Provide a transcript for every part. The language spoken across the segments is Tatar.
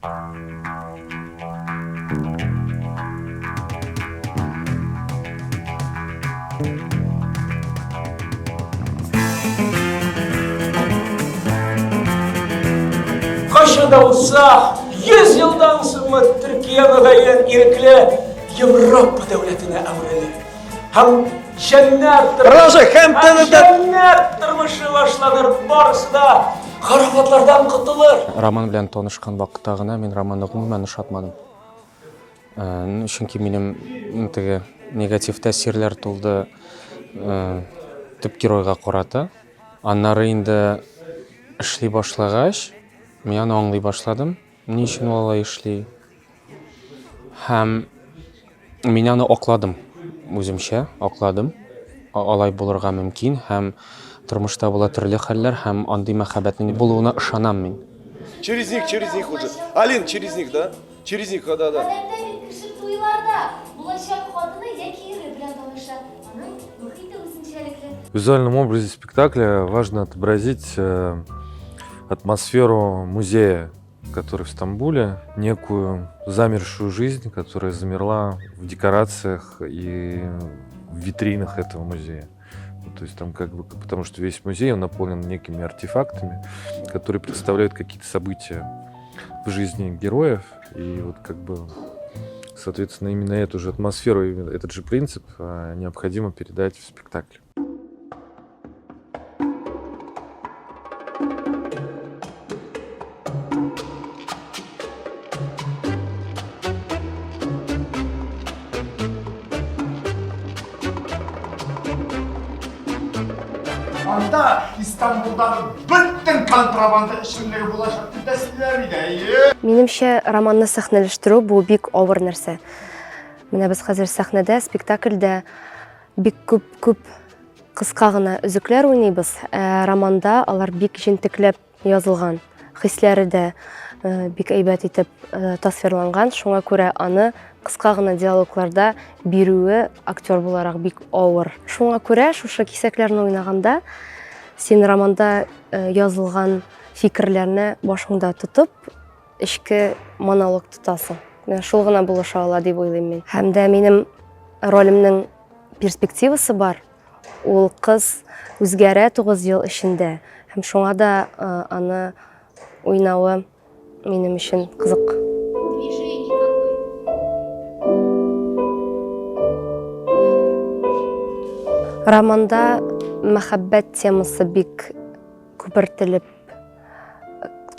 Кайчан да булса, 100 елдан соңмы Төркия мөгаен ирекле Европа дәүләтенә әверелер. Һәм җәннәт Продолжай, һәм җәннәт тормышы башланыр, барысы да хорафатлардан котылыр. Роман белән танышкан вакытта гына мин романны гомумән ошатмадым. Э, чөнки минем теге негатив тәэсирләр тулды э, төп геройга карата. Аннары инде эшли башлагач, мин аны аңлый башладым, ни өчен ул алай эшли. Һәм мин аны акладым, үземчә акладым. Алай булырга мөмкин һәм тормышта була төрле хәлләр һәм андый мәхәббәтнең булуына ышанам мин. Через них, через них уже. Алин, через них, да? Через них, да, да. Гадәттә бит кеше туйларда булачак хатыны яки ире белән таныша. Аның мохите үзенчәлекле. В визуальном образе спектакля важно отобразить э, атмосферу музея, который в Стамбуле, некую замершую жизнь, которая замерла в декорациях и в витринах этого музея. Ну, то есть там как бы, потому что весь музей, он наполнен некими артефактами, которые представляют какие-то события в жизни героев. И вот как бы, соответственно, именно эту же атмосферу, именно этот же принцип а, необходимо передать в спектакле. Анда Истанбулдагы бөтен контрабанда эчемлеге булачак дип тә сөйлиләр иде, әйе. Минемчә, романны сәхнәләштерү бу бик авыр нәрсә. Менә без хәзер сәхнәдә, спектакльдә бик күп күп кыска гына өзекләр уйныйбыз. Ә романда алар бик җентекләп язылган. Хисләре дә э, бик әйбәт итеп э, тасвирланган. Шуңа күрә аны кыска гына диалогларда бирүе актер буларак бик авыр. Шуңа күрә шушы кисәкләрне уйнаганда син романда э, язылган фикерләрне башыңда тотып, эчке монолог тотасың. Менә шул гына булыша ала дип уйлыйм мин. Һәм дә минем ролемнең перспективасы бар. Ул кыз үзгәрә 9 ел эчендә һәм шуңа да аны уйнавы минем өчен кызык. Романда мәхәббәт темасы бик күпертелеп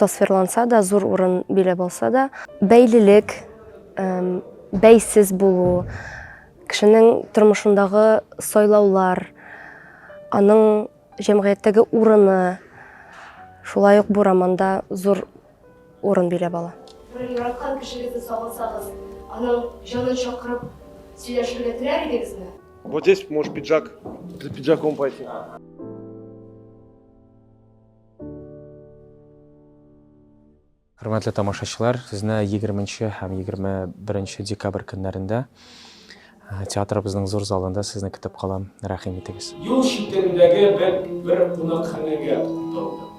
тасвирланса да, зур урын биләп алса да, бәйлелек, бәйсез булу, Кешенең тормышындагы сайлаулар, аның җәмгыятьтәге урыны шулай ук бу романда зур урын биләп ала. Бер яраткан кешегезне сагынсагыз, аның җанын чакырып сөйләшергә теләр идегезме? Вот здесь можешь пиджак, за пиджаком пойти. Хөрмәтле тамашачылар, сезне 20 һәм 21 декабрь көннәрендә э, театрыбызның зур залында сезне көтеп калам. Рәхим итегез. Юл читендәге бер, бер кунакханәгә тукталдык.